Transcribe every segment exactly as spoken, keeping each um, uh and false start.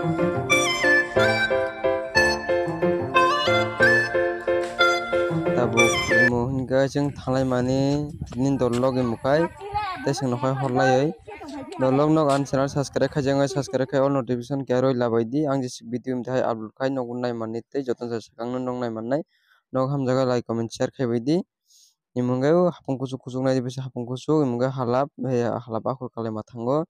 Tabuk imo hingke chwng thanglai mani tini dol logwi mukhai tei chwng nokhai hor laiwi. Dol log nog ani channel subscribe khai jangwi subscribe khai all notification khe roi labai di. Ang jesi video mithai upload khai nogo nai mani tei jotono se swkang no nog nai mannai. Nog hamjago like comment share khai bai di. Imo hingke hapung kuchuk kuchuk nai di bisa hapung kuchuk imo hingke halap halap akhol kalai ma thango.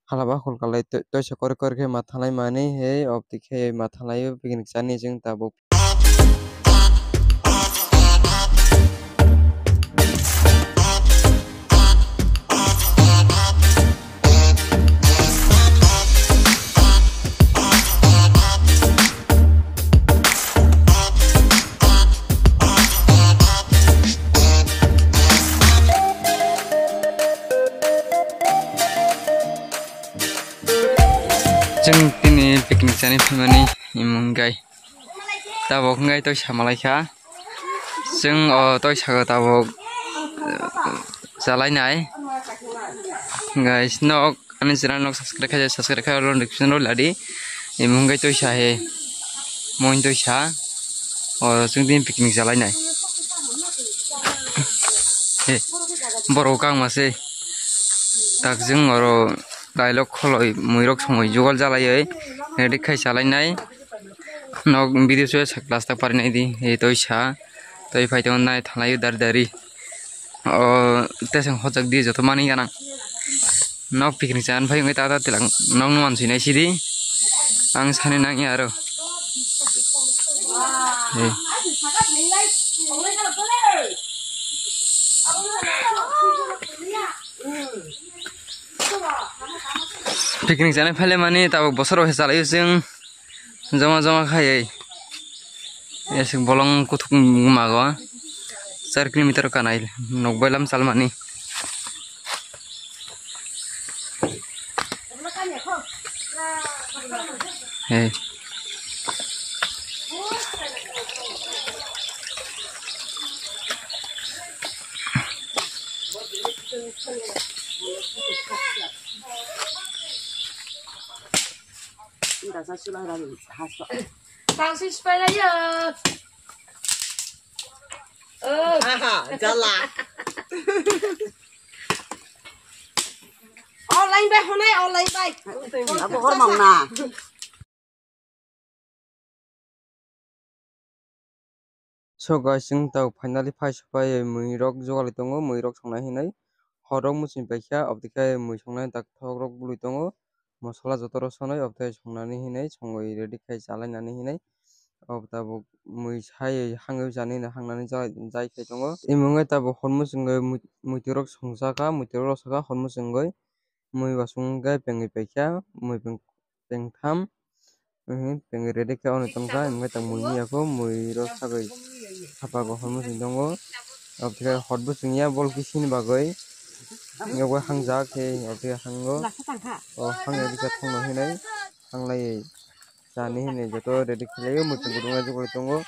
Halaba hol kalai toisa kori kori khe ma thanglai mani he opti khe ma thanglai o picnic chani chwng tabuk. Chwng tini picnic chani phaimani imung gai tabuk wngwi toisa malaikha. Chwng o toisa o tabuk, eh, chalainai. Guys, nok ani channel nok subscribe khai, subscribe khai, all notification rw ladi. Imung gai toisa he, moin toisa. O chwng tini picnic chalainai. He, borok kang ma se. Tak chwng oro kailok kholoi muirok songwi jugal jalaiwi ready khai chalainai. Nok video se sak last tak parinai di. He toisa. Toi phai tongo nai thalai dari dari. O teseng hojak di joto mani ganang. Nok picnic chan phai wngwi ta ta tilang nok nuan sinai sidi. Ang sani nang ya aro. He. Picnic chana phaile mani tabuk bosoro hai chalaio chwng joma joma khaiwi. Eswk bolong kuthuk mago char kilometer kanai nok bailam chalmani. Hey. Tangsi sipai lai ya. Oh. Aha, jala. Online bai honai, online bai. Abo hor mang na. So guys, chwng tabuk finally phai sopai mui rok jogalwi tongo, mui rok songnai hinwi hor rok muchung paikha, obotwi khe mui songnai dakthok rok bwlwi tongo, mosola joto rok sonwi obotwi songnani hinwi songwi ready khai chalainani hinwi. Obo tabuk mui sai hangwi jani hinwi hangnani jai khai tongo. Imungwi tabuk hor muchungwi mui-, muitu rok songjakha, muitu rok rosakha hor muchungwi. Mui wasung khe pengwi paikha, mui peng-, pengtham. Pengwi ready khe ono tongkha, hingkhe tang mui miyakho, mui rok sagwi sapago hor muchung tongo. Obotwi khe hor buchung ya bol kisini bagwi. Yokbai hangjak khe obotwi khe hango. O hangya rikha thangno hinwi hanglaiwi. Chani hinwi joto ready khlaio, muitu gurung rok jogoi tongo.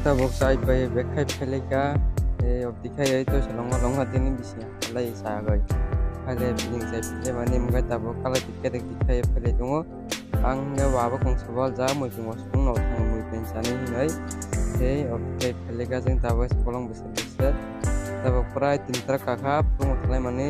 Tabuk chai pai bag khai phailai kha, tei obdi khai to salongo longma tini bising phailai sagoi. Phailai bising chai phailai mani mungkai tabuk kala tiket tiket khai phailai tongo. Ang ya baba kong sabal ja mui tong wasung no thang mui pen chani hinai. Tei obdi khai phailai kha jeng tabuk bolong bwswk bwswk. Tabuk prai tin tra kakha phung khlai mani.